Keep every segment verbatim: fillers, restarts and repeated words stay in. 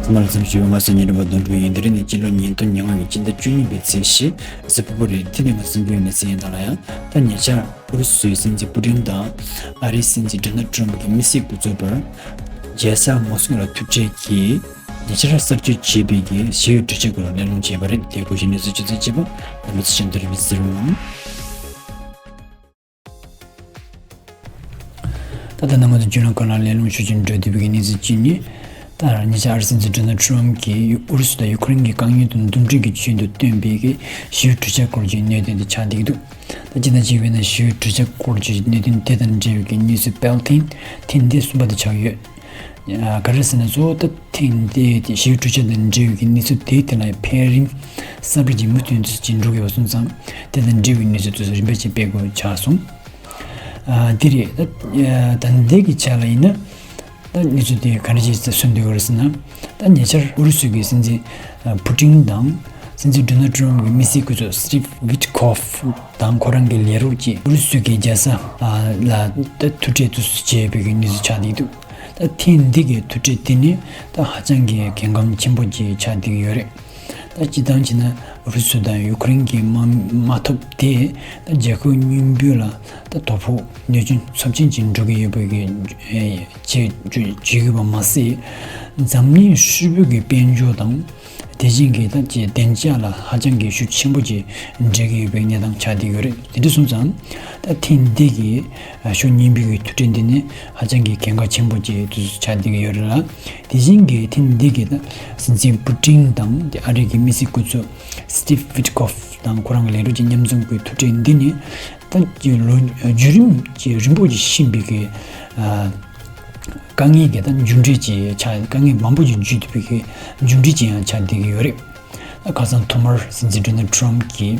མ་ལ་འཚམས་ཞུ། ང་ཚོ་ཉིན་རེ་བ་དོན་གྲུབ་ཡིན། དེ་རིང་ནི་སྤྱི་ལོ་ཉིས་སྟོང་ཉེར་ལྔ་གི་སྤྱི་ཟླ་བཅུ་གཉིས་པའི་ཚེས་བཞི་གཟའ་ཕུར་བུ་རེད། དེ་ནི་ང་ཚོ་འབྱོར་ནས་གསན་ཡིན་ད་ལ་ཡང་ད་ཉེ་ཆར་ཨུ་རུ་སུའི་སྲིད་འཛིན་པུ་ཏིན་དང་ཨ་རིའི་སྲིད་འཛིན་ཌོ་ནལ་ཊམ་གྱི་མི་སེར་སྐུ་ཚབ་པར་རྒྱལ་ས་མོ་སི་ཀོ་ལ་ཐུག་འཕྲད་ཀྱིས་ཉེ་ཆར་གསར་བཅོས་བྱས་པའི་གི་ཞི་བའི་གྲོས་འཆར་སྐོར་ལ་གླེང་སློང་བྱས་པ་རེད། དེ་སྐོར་གྱི་གནས་ཚུལ་ཆུ་ཚོད་བཅད་པ་རྣམ་པ་ཚོ་ཆེད་དུ་རིམ་པས་གསན་རོགས་གནང་། ད་ལྟ་ནང་ང་ཚོ་བརྒྱུད་ལམ་ཁག་ལ་གླེང་སློང་ཤུགས་ཆེན་འགྲོ་བསྡད་པའི་གནས་ཚུལ་གཅིག་ནི། ད་ཉེ་ཆར་ཨ་རིའི་སྲིད་འཛིན་ཌོ་ནལ་ཊམ་གྱིས་ཨུ་རུ་སུ་དང་ཡུ་ཁུ་རེན་གྱི་དཀའ་ངལ་དང་འདུམ་འགྲིག་གི་ཆེད་དུ་བཏོན་པའི་གི་ཞི་བའི་གྲོས་འཆར་སྐོར་གྱི་གནད་དོན་དེ་ཆགས་བསྡད་ཀྱི་འདུག་ད་སྤྱིར་བཏང་གཅིག་ཡིན་ན་ཞི་བའི་གྲོས་འཆར་སྐོར་གྱི་གནད་དོན་དེ་དང་འབྲེལ་བའི་གི་གནས་ཚུལ་སྤེལ་ཐེངས་ཐེངས་འདི་གསུམ་པ་དེ་ཆགས་ཡོད། ཨ་ག་རེ་ཟེར་ན་གཙོ་བོ་ད་ཐེངས་འདིའི་དེ་ཞི་བའི་གྲོས་འཆར་དང་འབྲེལ་བའི་གི་གནས་ཚུལ་དེའི་ཐད་ལ་འཕེལ་རིམ་གསར་པ་ཅིག་མུ་མཐུད་དུ་ཅིག་འགྲོ་དགོས་པ་སོང་ཙང་དེ་དང་འབྲེལ་བའི་གནས་ཚུལ་དེ་ཚོ་རིམ་པ་ཅིག་སྤེལ་དགོས་ཆགས་སོང་། ཨ་དེ་རེད། ད་ད་འདི་གི་ཆ་ལ་ཡིན་ན་ད་གནས་ཚུལ་དེ་ག་འདྲ་ཅིག་གསུངས་འདུག་ག་རེ་ཟེར་ན། ད་ཉེ་ཆར་ཨུ་རུ་སུ་གི་སྲིད་འཛིན་ཨ་པུ་ཏིན་དང་སྲིད་འཛིན་ཌོ་ནལ་ཊམ་གྱི་མི་སེར་སྐུ་ཚབ་སི་ཊིབ་ཝིཊ་ཁོབ་དང་ཁོ་རང་གི་ལས་རོགས་ཀྱིས་ཨུ་རུ་སུ་གི་རྒྱལ་ས་ཨ་ལ་ད་ཐུག་འཕྲད་དུ་བྱས་པའི་གི་གནས་ཚུལ་ཆགས་བསྡད་འདུག་ད་ཐེངས་འདི་གི་ཐུག་འཕྲད་དེ་ནི་ད་ཧ་ཅང་གི་གལ་འགངས་ཆེན་པོ་ཅིག་ཆགས་བསྡད་ཀྱི་ཡོད་རེད། ད་སྤྱིར་བཏང་བྱས་ན་ཨུ་རུ་སུ་དང་ཡུ་ཁུ་རེན་གྱི་དམག་དམག་འཐབ་དེས་ད་རྒྱལ་ཁབ་གཉིས་པོ་ལ་ད་དོ་ཕོག་གནོད་སྐྱོན་ཚབས་ཆེན་ཅིག་འགྲོ་གི་ཡོད་པའི་གི་ཨེ་བྱེད་བྱེད་ཀྱི་ཡོད་པ་མ་ཟད། འཛམ་གླིང་ཧྲིལ་པོའི་གི་དཔལ་འབྱོར་དང་དེ་བཞིན་གྱི་ད་ཅིག་བདེ་འཇགས་ལ་ཧ་ཅང་གི་ཤུགས་ཆེན་པོ་ཅིག་འབྲེལ་གྱི་ཡོད་པའི་གནས་སྟངས་ཆགས་བསྡད་ཡོད་རེད། དེ་འདྲ་སོང་ཙང་ད་ཐེངས་འདི་གི་ཕྱོགས་གཉིས་པོའི་གི་ཐུག་འཕྲད་འདི་ནི་ཧ་ཅང་གི་གལ་འགངས་ཆེན་པོ་ཅིག་དུ་ཆགས་བསྡད་ཀྱི་ཡོད་རེད་ལ། དེ་བཞིན་གྱི་ཐེངས་འདི་གི་ད་སྲིད་འཛིན་པུ་ཏིན་དང་ཨ་རི་གི་མི་སེར་སྐུ་ཚབ་སི་ཊིབ་ཝིཊ་ཁོབ་དང་ཁོ་རང་གི་ལས་རོགས་ཀྱི་མཉམ་འཛོམས་ཀྱི་ཐུག་འཕྲད་འདི་ནི་ད་ཀྱི་ལོ་བརྒྱུད་རིམ་གྱི་རིང་པོ་ཅིག་ཕྱིན་པའི་གི་ཨ་དཀའ་ངལ་གྱི་ད་མཇུག་འབྲས་ཅིག་ཆགས། དཀའ་ངལ་མང་པོ་ཅིག་བརྒྱུད་ཐུབ་པའི་གི་མཇུག་འབྲས་ཅིག་ཡང་ཆགས་བསྡད་ཀྱི་ཡོད་རེད། ཁ་སང་ཐོག་མར་སྲིད་འཛིན་ཌོ་ནལ་ཊམ་གྱིས་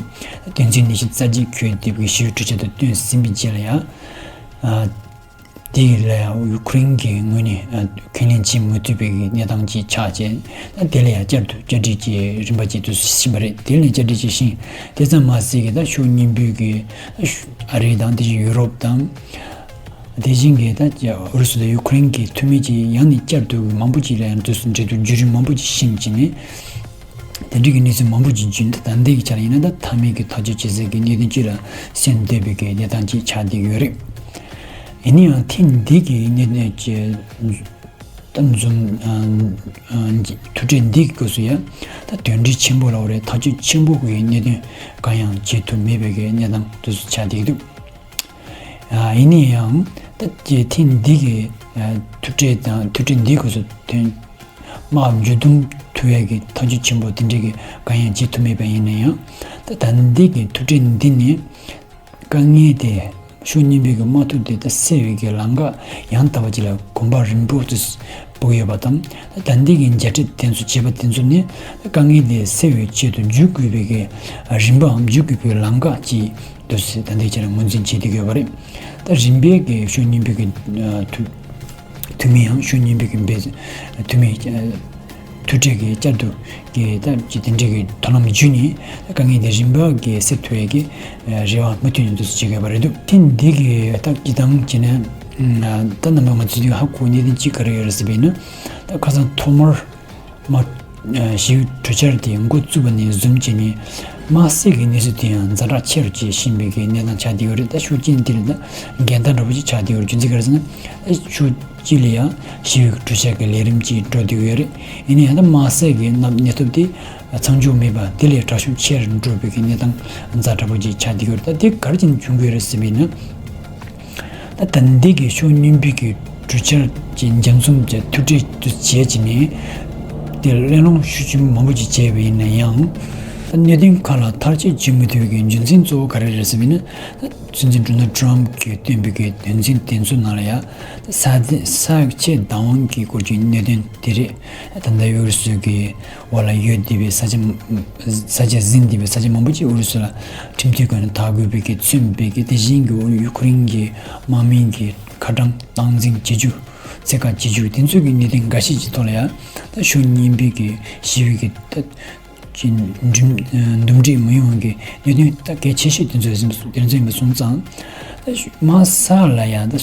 དོན་ཚན་ཉི་ཤུ་རྩ་གཅིག་འཁོད་བསྡད་པའི་ཞི་བའི་གྲོས་འཆར་དེ་བཏོན་ཟིན་པའི་རྗེས་ལ་ཡང་ཨ། དེ་ལ་ཡང་ཡུ་ཁུ་རེན་གྱི་ངོས་ནས་ཨ་ཁས་ལེན་བྱེད་མི་ཐུབ་པའི་གནས་སྟངས་ཅིག་ཆགས་རྗེས། ཨ་དེ་ལ་ཡང་བསྐྱར་དུ་བསྐྱར་སྒྲིག་གི་རིམ་པ་ཅིག་ཏུ་ཕྱིན་པ་རེད། དེ་ལ་བསྐྱར་སྒྲིག་བྱས་ཤིང་། དེ་ཙམ་མ་ཟད་ཀྱི་ད་ཕྱོགས་གཉིས་པོའི་གི་ཨ་ཤུ་ཨ་རི་དང་དེ་བཞིན་ཡུ་རོབ་དང་། དེ་བཞིན་གྱི་ད་ཨུ་རུ་སུ་དང་ཡུ་ཁུ་རེན་གྱི་འཐུས་མི་ཅིག་ཡང་ནས་བསྐྱར་དུ་མང་པོ་ཅིག་ལ་ཡང་དུས་སུ་འབྲེལ་དུ་བརྒྱུད་རིམ་མང་པོ་ཅིག་ཕྱིན་བྱས་ནས། དེ་འདྲའི་གི་གནས་ཚུལ་མང་པོ་ཅིག་བརྒྱུད། ད་ལྟའི་གི་ཆ་ལ་ཡིན་ན་ད་མཐའ་མའི་གི་ཐག་གཅོད་བྱེད་སའི་གི་གནད་དོན་ཅིག་ལ་སེམས་གཏད་པའི་གི་གནས་སྟངས་ཅིག་ཆགས་བསྡད་ཡོད་རེད། ཡིན་ན་ཡང་ཐེངས་འདི་གི་གནད་དོན་གྱི་ད་འཛོམས་ཨ་ཨ་ཐུག་འཕྲད་འདི་གི་སྐབས་སུ་ཡང་ད་དོན་འབྲས་ཆེན་པོ་ལབ་དགོས་རེད། ཐག་གཅོད་ཆེན་པོ་གི་གནད་དོན་གང་ཡང་བྱེད་ཐུབ་མེད་པའི་གི་གནས་སྟངས་དེ་ཚོ་ཆགས་བསྡད་ཀྱི་འདུག་ཨ་ཡིན་ན་ཡང་ད་ཀྱི་ཐེངས་འདི་གི་ཨ་ཐུག་འཕྲད་དང་ཐུག་འཕྲད་འདིའི་སྐབས་སུ་དོན་དམག་མཇུག་སྡོམ་ཐུབ་ཡས་ཀྱི་ཐག་གཅོད་ཆེན་པོ་དེ་འདྲའི་གི་གང་ཡང་བྱེད་ཐུབ་མེད་པ་ཡིན་ན་ཡང་། ད་ད་འདི་གི་ཐུག་འཕྲད་འདི་ནི་དཀའ་ངལ་དེ་ཕྱོགས་གཉིས་པོའི་གི་དམག་འཐབ་དེ་ད་སེལ་བའི་གི་ལམ་ཁ་ཡང་དག་པ་ཅིག་ལ་གོམ་པ་རིམ་སྤོ་དུ་སྤོ་ཡོད་པ་དང་། ད་འདི་གི་མཇལ་འཕྲད་དེ་ཚོ་བྱས་པ་དེ་ཚོ་ནི་དཀའ་ངལ་དེ་སེལ་བའི་ཆེད་དུ་འཇུག་དགོས་པའི་གི་རིམ་པའམ་འཇུག་དགོས་པའི་ལམ་ཁ་ཅིག་དུ་ད་ལྟའི་ཆར་ངོས་འཛིན་བྱེད་བསྡད་ཡོད་པ་རེད། ད་རིམ་པས་ཀྱི་ཕྱོགས་གཉིས་པོའི་གི་ཨ་འཐུས་འཐུས་མི་ཡང་ཕྱོགས་གཉིས་པོའི་གི་འབད་འཐུས་མི་ཨ་ཐུག་འཕྲད་ཀྱི་བསྐྱར་དུ་གི་ད་ཅི་དེ་འདྲའི་གི་དོ་སྣང་བརྒྱུད་ནས་དཀའ་ངལ་དེ་རིམ་པ་གི་སེལ་ཐུབ་ཡས་ཀྱི་ཨ་རེ་བ་མུ་མཐུད་ནས་འདུག་སེ་བྱེད་དགོས་པ་རེད་འདུག་ཐེངས་འདི་གི་ད་སྤྱིར་བཏང་བྱས་ན་ད་རྣམ་པ་ང་ཚོས་ཧ་གོ་གནད་དོན་གཅིག་ག་རེ་ཡོད་རེད་ཟེར་བས་ན། ད་ཁ་སང་ཐོག་མར། མ། ཞི་བའི་གྲོས་འཆར་དེ་འགོ་བཙུགས་པ་ནས་བཟུང་བྱས་ནས་དམག་བསད་ཀྱི་གནས་ཚུལ་དེ་ཡང་ཛ་དྲག་ཆེ་རུ་ཕྱིན་པའི་གི་གནས་སྟངས་ཆགས་བསྡད་ཡོད་རེད། ད་ཕྱོགས་གཅིག་ནས་དེ་ལ་ད་འགལ་ཟླ་འདྲ་པོ་ཅིག་ཆགས་བསྡད་ཡོད་རེད། རྒྱུ་མཚན་ག་རེ་ཟེར་ན། ཕྱོགས་གཅིག་ལ་ཡང་ཞི་བའི་གྲོས་འཆར་གྱི་ལས་རིམ་ཅིག་འགྲོ་བསྡད་ཡོད་རེད། ཡིན་ན་ཡང་ད་དམག་བསད་ཀྱི་གནས་སྟངས་དེ་མཚམས་འཇོག་མེད་པ་དེ་ལས་དྲག་ཤུགས་ཆེ་རུ་འགྲོ་བའི་གི་གནས་སྟངས་ཛ་དྲག་པོ་ཅིག་ཆགས་བསྡད་ཡོད་རེད། ད་དེ་ག་རེ་བྱས་ནས་བྱུང་གི་ཡོད་རེད་ཟེར་བས་ན། ད་ད་ལྟའི་གི་ཕྱོགས་གཉིས་པོའི་གི་གྲོས་འཆར་གྱི་མཇལ་འཛོམས་ཀྱི་ཐུག་འཕྲད་དུ་བྱས་ཀྱི་ནས་དེ་གླེང་སློང་ཤུགས་ཆེན་མང་པོ་ཅིག་བྱས་པ་ཡིན་ན་ཡང་། ད་གནད་དོན་ཁག་ལ་ཐག་གཅོད་བྱེད་མི་ཐུབ་པའི་གི་རྒྱུ་མཚན་གཙོ་བོ་ག་རེ་རེད་ཟེར་བ་ཡིན་ན། ད་སྲིད་འཛིན་ཌོ་ནལ་ཊམ་གྱིས་བཏོན་པའི་གི་དོན་ཚན་དེ་ཚོ་ནང་ལ་ཡང་ས་ས་ཆའི་བདག་དབང་གི་སྐོར་གྱི་གནད་དོན་དེ་རེད། ད་ལྟ་ཡུལ་སྲོལ་གྱི་འོག་ལ་ཡོད་བསྡད་པའི་ས་ཆ་ས་ཆ་ཟིན་བསྡད་པའི་ས་ཆ་མང་པོ་ཅིག་ཨུ་རུ་སུ་ལ་ཁྲིམས་མཐུན་སྒོ་ནས་བདག་དགོས་པའི་གི་མཚོན་པའི་གི་དེ་བཞིན་གྱི་ཡུ་ཁུ་རེན་གྱི་དམག་མིའི་གི་ཁ་གྲངས་སྟངས་འཛིན་བྱེད་རྒྱུ། ཚད་བཀག་བྱེད་རྒྱུ་དེ་ཚོའི་གི་གནད་དོན་འགའ་ཤས་ཀྱི་ཐོག་ལ་ཡང་ད་ཕྱོགས་གཉིས་པོའི་གི་ཞི་བའི་གི་ད་ཀྱི་འགྲིམ་འདུམ་འགྲིག་མི་ཡོང་གི་གནད་དོན་ད་གལ་ཆེ་ཤོས་དེ་ཚོ་ཡིན་དེ་ཚོ་ཡིན་པ་སོང་ཙང་། ད་དམག་ས་ལ་ཡང་ད་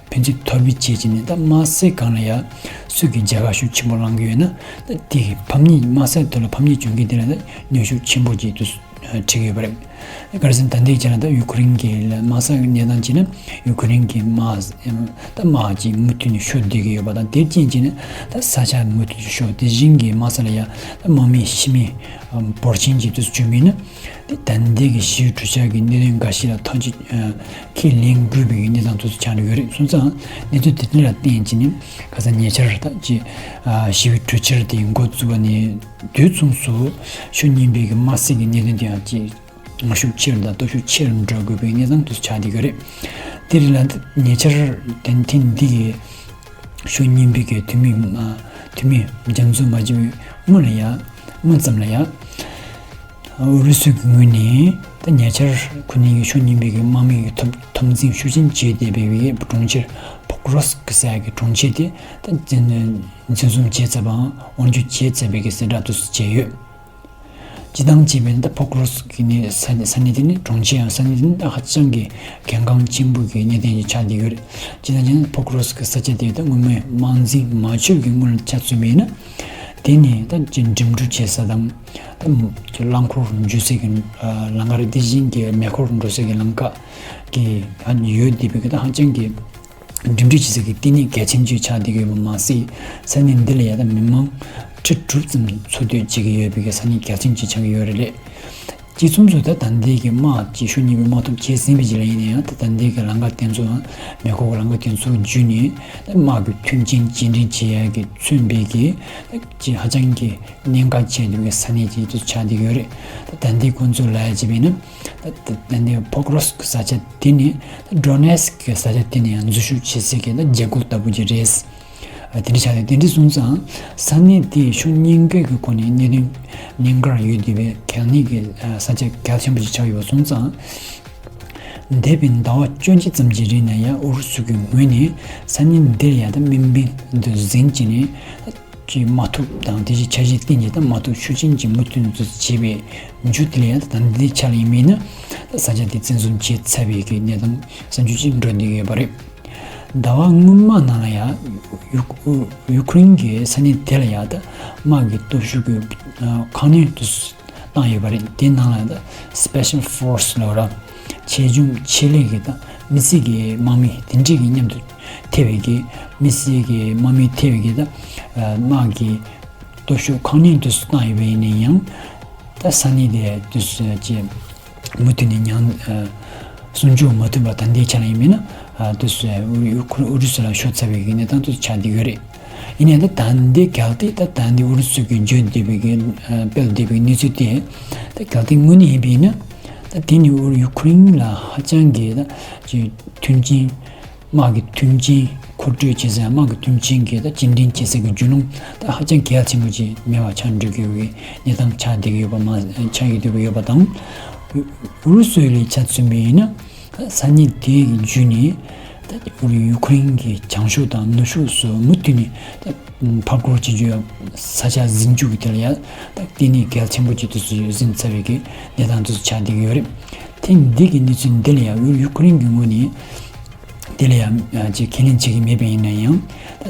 ཕན་ཚུན་ཐོར་བུ་བྱེད་ཀྱི་ནས་ད་དམག་སའི་སྒང་ལ་ཡང་ སུས་ཀྱིས་རྒྱལ་ཁ་ཤུགས་ཆེན་པོ་བླང་གི་ཡོད་ན། ད་དེ་གི་ཕམ་ཉེས་དམག་སའི་ཐོག་ལ་ཕམ་ཉེས་བྱུང་མཁན་དེ་ལ་ད་གནོན་ཤུགས་ཆེན་པོ་ཅིག་ཏུ་འཁྲི་གི་ཡོད་པ་རེད། ག་རེ་ཟེར་ན་ད་ལྟའི་ཆ་ལ་ད་ཡུ་ཁུ་རེན་གྱི་དམག་ས་གི་གནས་སྟངས་བྱས་ན་ཡུ་ཁུ་རེན་གྱི་དམག་ད་དམག་ཅིག་མུ་མཐུད་ནས་ཤོར་བསྡད་ཀྱི་ཡོད་པ་དང་། དེར་རྐྱེན་བྱས་ནས་ད་ས་ཆ་མུ་མཐུད་ནས་ཤོར། དེ་བཞིན་གྱི་དམག་ས་ལ་ཡ་ད་དམག་མི་ཤི་རྨས་འབོར་ཆེན་ཅིག་ཏུ་བྱུང་མིན་ན། དེ་ད་ལྟའི་གི་ཞི་བའི་གྲོས་འཆར་གྱི་གནད་དོན་འགའ་ཞིག་ལ་ཐག་གཅོད་ཁས་ལེན་དགོས་པའི་གནས་སྟངས་དེ་ཚོ་ཆགས་འགྲོ་གི་རེད། སོང་ཙང་གནས་ཚུལ་དེ་འདྲ་ལ་བརྟེན་བྱས་ནས་ཁ་སང་ཉེ་ཆར་ད་ཅིག་ཞི་བའི་གྲོས་འཆར་དེ་འགོ་བཙུགས་པ་ནས་དུས་མཚུངས་སུ་ཕྱོགས་གཉིས་པོའི་གི་དམག་སའི་གི་གནད་དོན་དེ་ཡང་ཅིག་ངར་ཤུགས་ཆེ་རུ་དང་སྟོབས་ཤུགས་ཆེ་རུ་འགྲོ་དགོས་པའི་གནས་སྟངས་དེ་ཚོ་ཆགས་བསྡད་ཀྱི་རེད། དེ་རིང་ལ་ད་ཉེ་ཆར་ཐེངས་ཐེངས་འདི་གི་ཕྱོགས་གཉིས་པོའི་གི་འཐུས་མི་འཐུས་མི་མཇལ་འཛོམས་མ་བྱས་པའི་སྔོན་ལ་ཡ། སྔོན་ཙམ་ལ་ཡ། ཨུ་རུ་སུའི་གི་ངོས་ནས་ད་ཉེ་ཆར་ཁོ་གཉིས་ཀྱི་ཕྱོགས་གཉིས་པོའི་གི་དམག་མི་གི་འཐབ་འཐབ་འཛིང་ཤུགས་ཆེན་བྱས་བསྡད་པའི་གྲོང་ཁྱེར་ཕོག་རོ་སི་ཀི་ཟེར་ཡ་གི་གྲོང་ཁྱེར་དེ་ད་འཛིན་འཛིན་བཟུང་བྱས་ཚར་བའམ་དབང་སྒྱུར་བྱས་ཚར་བའི་གི་གསལ་བསྒྲགས་དེ་ཚོ་བྱས་ཡོད། སྤྱིར་བཏང་བྱས་པས་ན་ད་ཕོག་རོ་སི་ཀི་ནི་ས་ས་གནས་དེ་ནི་གྲོང་ཁྱེར་ཡང་ས་གནས་དེ་ནི་ད་ཧ་ཅང་གི་གལ་འགངས་ཆེན་པོ་གི་གནས་སྟངས་ཤིག་ཆགས་བསྡད་ཡོད་རེད། སྤྱིར་བཏང་བྱས་ན་ཕོག་རོ་སི་ཀི་ས་ཆ་དེ་ད་སྔོན་མའི་དམག་འཛིང་མ་བྱས་པའི་སྔོན་ལ་ཆ་མཚོན་པས་ན། དེ་ནི་ད་ཅིག་འགྲིམ་འགྲུལ་བྱེད་ས་དང་། ད་རླངས་འཁོར་འཇུ་སའི་གི་ལམ་ཁ་རེད། དེ་བཞིན་གྱི་མེ་འཁོར་འགྲོ་སའི་གི་ལམ་ཁ་གི་ཡོད་བསྡད་པའི་གི་ད་ཧ་ཅང་གི་འགྲིམ་འགྲུལ་བྱེད་སའི་གི་ལྟེ་གནས་གལ་ཆེན་ཅིག་ཆགས་བསྡད་ཀྱི་ཡོད་པ་མ་ཟད། ས་གནས་འདི་ལ་ཡ་ད་མི་མང་ཁྲི་དྲུག་ཙམ་འཚོ་སྡོད་བྱེད་ཀྱི་ཡོད་པའི་གི་ས་གནས་གལ་ཆེན་ཅིག་ཆགས་ཀྱི་ཡོད་རེད། དེ་མཚུངས་སུ་ད་ད་ལྟའི་གི་དམག་ཅིག་ཕྱོགས་གཉིས་པོས་དམག་འཐབ་བྱས་ཟིན་པའི་རྗེས་ལ་ཡིན་ན་ཡང་ད་ད་ལྟའི་གི་ལམ་ཁ་དེ་ཚོ་མེ་འཁོར་གྱི་ལམ་ཁ་དེ་ཚོ་བརྒྱུད་ནས་ད་དམག་གི་མཐུན་རྐྱེན་སྐྱེལ་འདྲེན་བྱེད་ཡ་གི་མཚོན་པའི་གི་ད་ཅིག་ཧ་ཅང་གི་གནད་འགག་ཆེ་བའི་ས་གནས་ཅིག་ཏུ་ཆགས་བསྡད་ཡོད་རེད། ད་ད་ལྟའི་ཁོང་ཚོ་ལ་ཡ་བྱས་པས་ན་ད་ད་ལྟའི་ཕོག་རོ་སི་ཀི་ས་ཆ་དེ་ནི་ད་ཌོ་ནེ་སི་ཀི་ས་ཆ་དེ་ནི་ཡང་འཛུལ་ཞུགས་བྱེད་སའི་གི་ད་རྒྱལ་སྒོ་ལྟ་བུ་ཅིག་རེད། དེ་འདྲ་ཆགས་ཏེ་དེ་འདྲ་སོང་ཙང་ས་གནས་དེའི་ཕྱོགས་གཉིས་ཀའི་གི་སྒོ་ནས་གནད་དོན་གནད་འགག་ཡོད་བསྡད་པའི་གལ་གནད་ཀྱི་ས་ཆ་གལ་ཆེན་པོ་ཞིག་ཆགས་ཡོད་པ་སོང་ཙང་། འདས་པའི་ཟླ་བ་བཅོ་བརྒྱད་ཙམ་གྱི་རིང་ན་ཡང་ཨུ་རུ་སུ་གི་ངོས་ནས་ས་གནས་འདིར་ཡང་ད་དམིགས་འབེན་དུ་འཛིན་བྱས་ནས་ཀྱི་དམག་འཐབ་དང་དེ་བཞིན་འཆར་གཞི་བཏིང་བྱས་ད་དམག་འཐབ་ཤུགས་ཆེན་གྱི་མུ་མཐུད་དུ་བྱས་པའི་མཇུག་དེ་ལ་ཡང་ད་ལྟའི་ཆ་ལ་ཡིན་མིན་ན་ད་ས་ཆ་དེ་བཙན་བཟུང་བྱས་ཚར་བའི་གི་གནས་སྟངས་གསར་འགྱུར་ཅིག་འགྲོ་བསྡད་ཡོད་པ་རེད། ཟླ་བ་སྔོན་མ་ནང་ལ་ཡང་ཡུ་ཡུ་ཁུ་རེན་གྱི་ས་གནས་དེ་ལ་ཡང་ད་དམག་གི་སྟོབས་ཤུགས་ཀྱི་ཁ་སྣོན་དུ་བཏང་ཡོད་པ་རེད། དེ་ནང་ལ་ཡང་ད་སི་པེ་ཤལ་ཕོར་སི་ལབ་ར་ཆེད་སྦྱོང་ཆེད་ལས་ཀྱི་ད་མི་སེར་གྱི་དམག་མི་དེ་འདྲས་ཀྱི་མཉམ་དུ་ཐེ་བའི་གི་མི་སེར་གྱི་དམག་མི་ཐེ་བའི་གི་ད་དམག་གི་སྟོབས་ཤུགས་ཁ་སྣོན་དུ་བཏང་ཡོད་པ་ཡིན་ན་ཡང་། ད་ས་གནས་དེ་དུས་སུ་ཅེ་མུ་མཐུད་ནས་ཉང་སྲུང་སྐྱོབ་མ་ཐུབ་པ་ད་ལྟའི་ཆ་ལ་ཡིན་མིན་ན་དུས་སུ་ཨུ་རུ་སུ་ལ་ཤོར་ཚར་བའི་གི་གནས་སྟངས་དུ་ཆགས་བསྡད་ཡོད་རེད། ཡིན་ནའང་ད་ད་ལྟའི་གལ་ཏེ་ད་ད་ལྟའི་ཨུ་རུ་སུ་གི་བརྗོད་བསྡད་པའི་གི་སྤེལ་བསྡད་པའི་གནས་ཚུལ་དེ་ད་གལ་ཏེ་དངོས་གནས་ཡིན་པ་ཡིན་ན། ད་དེ་ནི་ཨུ་རུ་ཡུ་ཁུ་རེན་ལ་ཧ་ཅང་གི་ད་ཅེ་མཐུན་རྐྱེན། དམག་གི་མཐུན་རྐྱེན་མཁོ་སྤྲོད་བྱེད་ས། དམག་གི་མཐུན་རྐྱེན་གྱི་ད་སྐྱེལ་འདྲེན་བྱེད་སའི་གི་རྒྱུ་ལམ་ད་ཧ་ཅང་གལ་ཆེན་པོ་ཅིག་མེད་པ་ཆགས་འགྲོ་གི་ཡོད་པའི་གནས་སྟངས་ཆགས་བསྡད་ཀྱི་ཡོད་པ་མ་ཆགས་ཀྱི་འདུག་ཡོད་པ་དང་། ཨུ་རུ་སུའི་ལས་ཆ་མཚོན་པ་ཡིན་ན་ད་ས་གནས་དེའི་བརྒྱུད་ནས་ད་ཨུ་རུ་ཡུ་ཁུ་རེན་གྱི་བྱང་ཕྱོགས་དང་ནུབ་ཕྱོགས་སུ་མུ་མཐུད་ནས་ད་ཕར་སྐོར་བྱེད་རྒྱུ་ཡང་ས་ཆ་ཟིན་རྒྱུ་གི་དེ་ལ་ཡང་ད་ལྟེ་གནས་གལ་ཆེན་པོ་ཅིག་ཏུ་ཟིན་ཚར་བའི་གི་གནས་སྟངས་དུ་ཆགས་བསྡད་ཀྱི་ཡོད་རེད། ཐེངས་འདི་གི་གནས་ཚུལ་འདི་ལ་ཡང་ཡུ་ཡུ་ཁུ་རེན་གྱི་ངོས་ནས། དེ་ལ་ཡང་ཅིག་ཁས་ལེན་བྱེད་ཀྱི་མེད་པ་ཡིན་ན་ཡང་།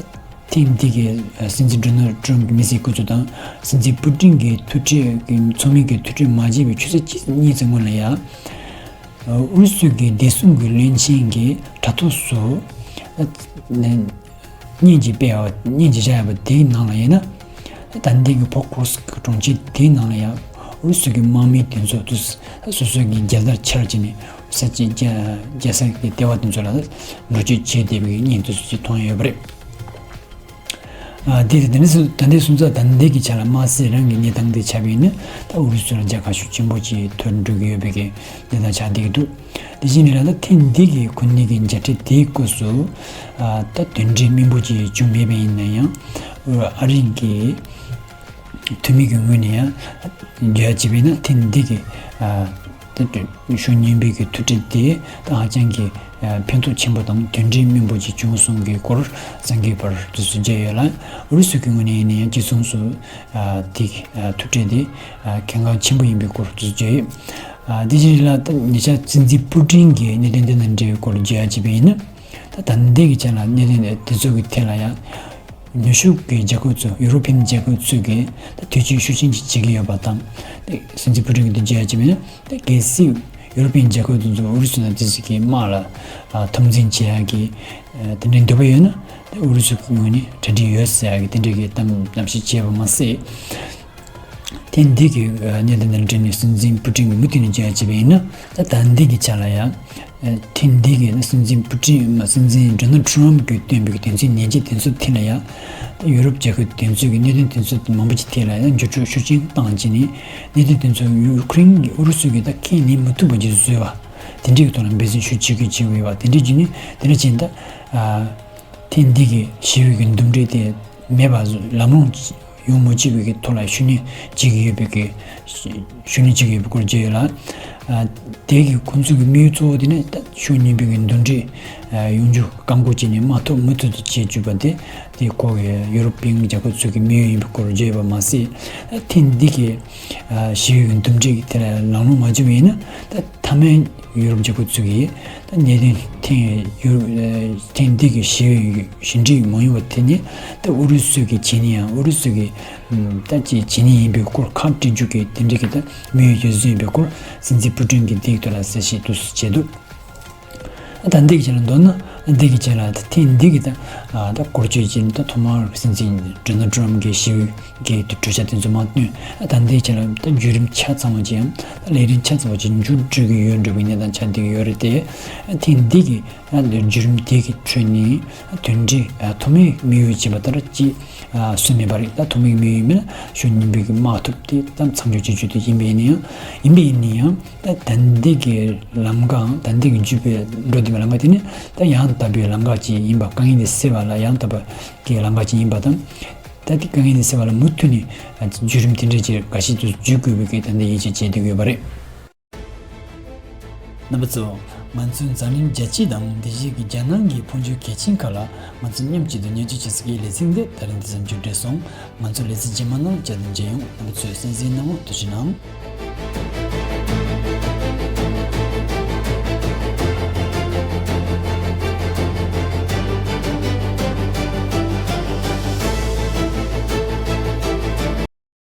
ཐེངས་འདི་གི་སྲིད་འཛིན་ཌོ་ནལ་ཊམ་གྱི་མི་སེར་སྐུ་ཚབ་དང་སྲིད་འཛིན་པུ་ཏིན་གྱི་ཐུག་འཕྲད་ཀྱི་ཚོགས་མི་གི་ཐུག་འཕྲད་མ་བྱས་པའི་ཆུ་ཚོད་གཅིག་གཉིས་ཙམ་སྔོན་ལ་ཡང་། ཨུ་རུ་སུ་གི་བདེ་སྲུང་གི་བློན་ཆེན་གྱི་དྲ་ཐོག་སུ་བརྙན་ཅིག་སྤེལ་བ་བརྙན་ཅིག་བཞག་ཡོད་པ་དེའི་ནང་ལ་ཡིན་ན། ད་ལྟའི་གི་ཕོག་རོ་སི་ཀི་གྲོང་ཁྱེར་དེའི་ནང་ལ་ཡང་ཨུ་རུ་སུ་གི་དམག་མི་དེ་ཚོ་དུ་སོ་སོ་གི་རྒྱལ་དར་འཕྱར་བྱས་ནས་ས་ཆའི་རྒྱལ་རྒྱལ་ས་གི་ལྟེ་བ་དེ་ཚོ་ལ་འགྲོ་སྐྱོད་བྱས་བསྡད་པའི་བརྙན་དེ་ཚོ་ཅིག་མཐོང་ཡོད་པ་རེད། ཨ་དེ་དེ་འདྲ་སོང་ད་ལྟའི་སོང་ཙང་ད་ལྟའི་གི་ཆ་ལ་དམག་སའི་རང་གི་གནས་སྟངས་དེ་ཆགས་པ་ཡིན་ན་ད་ཨུ་རུ་སུ་ལ་རྒྱལ་ཁ་ཤུགས་ཆེན་པོ་ཅིག་ཐོན་འགྲོ་གི་ཡོད་པའི་གི་གནས་སྟངས་ཆགས་བསྡད་ཀྱི་འདུག་དེ་བཞིན་ལ་ད་ཐེངས་འདི་གི་ཁོ་གཉིས་ཀྱི་མཇལ་འཕྲད་དེའི་སྐབས་སུ། ཨ་ད་དོན་འབྲས་སྨིན་པོ་ཅིག་བྱུང་མེད་པ་ཡིན་ན་ཡང་། ཨ་རིའི་གི་འཐུས་མི་གི་ངོས་ནས་ཡང་བརྗོད་ཡ་བྱས་པ་ཡིན་ན་ཐེངས་འདི་གི་ཨ་ད་ཕྱོགས་གཉིས་པོའི་གི་ཐུག་འཕྲད་དེ་ད་ཧ་ཅང་གི་ཨ་ཕན་ཐོགས་ཆེན་པོ་དང་དོན་འབྲས་སྨིན་པོ་ཅིག་བྱུང་སོང་གི་སྐོར་གསར་འགོད་པར་དུས་སུ་བརྗོད་ཡོད་ལ། ཨུ་རུ་སུ་གི་ངོས་ནས་ཡིན་ན་ཡང་གཅིག་མཚུངས་སུ་ཨ་དེ་ཨ་ཐུག་འཕྲད་དེ་ཨ་གལ་འགངས་ཆེན་པོ་ཡིན་པའི་སྐོར་དུས་སུ་བརྗོད་ཡོད། ཨ་དེ་བཞིན་ལ་ད་ཉེ་ཆར་སྲིད་འཛིན་པུ་ཏིན་གྱིས་གནད་དོན་དེ་དང་འབྲེལ་བའི་སྐོར་བརྗོད་ཡ་བྱས་པ་ཡིན་ན། ད་ད་ལྟའི་གི་ཆ་ལ་གནད་དོན་དེ་ཚོ་གི་ཐད་ལ་ཡང་ ནུབ་ཕྱོགས་ཀྱི་རྒྱལ་ཁབ་ཚོ་ཡུ་རོ་པིའི་རྒྱལ་ཁབ་ཚོས་ཀྱི་ད་ཐེ་བྱུས་ཤུགས་ཆེན་ཅིག་བྱེད་ཀྱི་ཡོད་པ་དང་། ད་སྲིད་འཛིན་ཕུ་ཀྲིན་གྱིས་འདི་བརྗོད་ཡ་ཅིག་མིན་ན། ད་གལ་སྲིད་ཡུ་རོ་པིའི་རྒྱལ་ཁབ་དེ་ཚོ་ཨུ་རུ་སུ་དང་དེ་ཚོ་གི་དམག་ལ་ཨ་འཐབ་འཛིང་བྱེད་ཡ་གི་ཨ་དེ་འདྲའི་འདོད་པ་ཡོད་ན། ད་ཨུ་རུ་སུ་གི་ངོས་ནས་གྲ་སྒྲིག་ཡོད་ཟེར་ཡ་གི་དེ་འདྲའི་གི་གཏམ་གཏམ་བཤད་བྱས་པ་མ་ཟད། ཐེངས་འདི་གི་ཨ་གནད་དོན་དང་འབྲེལ་ནས་སྲིད་འཛིན་ཕུ་ཀྲིན་གྱིས་མུ་མཐུད་ནས་བརྗོད་ཡ་བྱས་པ་ཡིན་ན། ད་ད་ལྟའི་གི་ཆ་ལ་ཡང་། ཨ་ཐེངས་འདི་གི་སྲིད་འཛིན་ཕུ་ཀྲིན་མ་སྲིད་འཛིན་ཌོ་ནལ་ཌི་ཊརམ་གྱིས་བཏོན་པའི་དོན་ཚན་ཉེར་བརྒྱད་དེ་ཚོ་ཐད་ལ་ཡང་། ད་ཡུ་རོབ་རྒྱལ་ཁབ་དེ་ཚོ་གི་གནད་དོན་དེ་ཚོ་མང་པོ་ཅིག་ཐད་ལ་ཡང་འགྱུར་ལྡོག་ཤུགས་ཆེན་བཏང་བྱས་ནས། གནད་དོན་དེ་ཚོ་ཡུ་ཀེ་རེན་གྱིས་ཨུ་རུ་སུ་གིས་ད་ཁས་ལེན་མི་ཐུབ་པ་ཅིག་བཟོས་པ། དེ་འདྲའི་གི་ཐོག་ལ་འབད་བརྩོན་ཤུགས་ཆེ་གི་བྱེད་ཀྱི་ཡོད་པ་དེ་འདྲའི་བྱས་ནས། དེ་འདྲ་བྱས་ནས་ད། ཨ་ཐེངས་འདི་གི་ཞི་བའི་གི་འདུམ་འགྲིག་དེ་མེད་པ་ལམ་ལྷོང་ཡོང་མ་བཅུག་པའི་གི་ཐོག་ལ་ཤུགས་སྣོན་བྱེད་ཀྱི་ཡོད་པའི་གི་ཤུགས་སྣོན་བྱེད་ཀྱི་ཡོད་པའི་སྐོར་བརྗོད་ཡོད་ལ། ཨ་དེ་གི་ཁོང་ཚོ་གི་དམིགས་ཡུལ་གཙོ་བོ་དེ་ནི་ད་ཕྱོགས་གཉིས་པོའི་གི་འདུམ་འགྲིག་ཨ་ཡོང་རྒྱུ་བཀག་འགོག་བྱས་ནས་དམག་འཐབ་མུ་མཐུད་དུ་བྱེད་བཅུག་པ་དེ། དེ་ཁོ་གི་ཡུ་རོབ་པའི་རྒྱལ་ཁབ་ཚོ་གི་དམིགས་ཡུལ་ཡིན་པའི་སྐོར་བརྗོད་ཡོད་པ་མ་ཟད། ཨ་ཐེངས་འདི་གི་ཨ་ཞི་བའི་གི་འདུམ་འགྲིག་དེ་ལ་ལམ་ལྷོང་མ་བྱུང་བ་ཡིན་ན། ད་མཐའ་མའི་ཡུ་རོབ་རྒྱལ་ཁབ་ཚོ་གིས་ད་གནད་དོན་ཐེངས་ཡུ་ཨ་ཐེངས་འདི་གི་ཞི་བའི་ཞི་འགྲིག་མ་ཡོང་བ་དེ་ནི། ད་ཨུ་རུ་སུ་གིས་བྱས་ནས་ཡང་ཨུ་རུ་སུ་གིས་ད་ཅིག་བྱས་ནས་ཡིན་པའི་སྐོར་ཁག་དཀྲི་རྒྱུ་གི་དེ་འདྲ་གི་ད་དམིགས་ཡུལ་གྱིས་བཟུང་ཡིན་པའི་སྐོར་སྲིད་འཛིན་ཕུ་ཀྲིན་གྱིས་འདིའི་ཐོག་ལ་གསལ་བཤད་དུ་བྱས་འདུག་ད་འདི་གི་ཆ་ལ་མདོར་ན་འདི་གི་ཆ་ལ་ད་ཐེངས་འདི་གི་ད་ཨ་ད་སྐོར་སྐྱོད་ཀྱི་ད་ཐོག་མར་སྲིད་འཛིན་ཌོ་ནལ་ཌི་ཊརམ་གྱིས་ཞི་བའི་གི་གྲོས་འཆར་དེ་ཚོ་མར་བཏོན། ད་འདི་ཆ་ལ་ད་བརྒྱུད་རིམ་ཆ་ཚང་བ་ཅིག་ཡང་ད་ལས་རིམ་ཆ་ཚང་བ་ཅིག་མཇུག་སྒྲིལ་གི་ཡོད་འགྲོ་བའི་གནས་སྟངས་ཆགས་བསྡད་ཀྱི་ཡོད་རེད་དེ། ཐེངས་འདི་གི་ད་བརྒྱུད་རིམ་དེ་གི་ཁྲོད་ནས་དོན་འབྲས་ཐོག་མའི་དམིགས་ཡུལ་བྱས་པ་ལྟར་ཅིག་ཨ་སོན་མེད་པ་རེད། ད་ཐོག་མའི་དམིགས་ཡུལ་མིན་ན་ཕྱོགས་གཉིས་པོའི་གི་དམག་འཐབ་དེ་ད་མཚམས་འཇོག་བྱེད་རྒྱུ་དེ་ཡིན་པ་ཡིན་ན་ཡང་། ཡིན་པ་ཡིན་ན་ཡང་། ད་ད་ལྟའི་གི་ལམ་ཁའང་ད་ལྟའི་གི་བརྒྱུད་པའི་འགྲོ་བསྡད་པའི་ལམ་ཁ་དེ་ནི་ད་ཡང་དག་པའི་ལམ་ཁ་ཅིག་ཡིན་པ། དཀའ་ངལ་དེ་སེལ་བ་ལ་ཡང་དག་པ་གི་ལམ་ཁ་ཅིག་ཡིན་པ་དང་། ད་ལྟའི་དཀའ་ངལ་དེ་སེལ་བ་ལ་མུ་མཐུད་ནས་བརྒྱུད་རིམ་དེ་འདྲ་ཅིག་འགའ་ཞིག་ཏུ་བརྒྱུད་དགོས་པའི་གི་ད་ལྟ་ཡིད་ཆེས་བྱེད་བསྡད་ཀྱི་ཡོད་པ་རེད། རྣམ་པ་ཚོ། ང་ཚོའི་འཛམ་གླིང་རྒྱལ་སྤྱི་དང་དེ་བཞིན་གྱི་རྒྱ་ནག་གི་འཕོ་འགྱུར་གལ་ཆེན་ཁག་ལ་ང་ཚོ་མཉམ་གཅིག་ཏུ་ཉན་སྤྱོད་བྱེད་ས་གི་ལེ་ཚན་འདི་ད་རིང་འདི་ཙམ་གྱིས་འགྲིག་སོང་། ང་ཚོ་ལེ་ཚན་རྗེས་མ་ནང་བསྐྱར་དུ་མཇལ་ཡོང་། རྣམ་པ་ཚོས་གསན་གཟིགས་གནང་བར་ཐུགས་རྗེ་གནང་།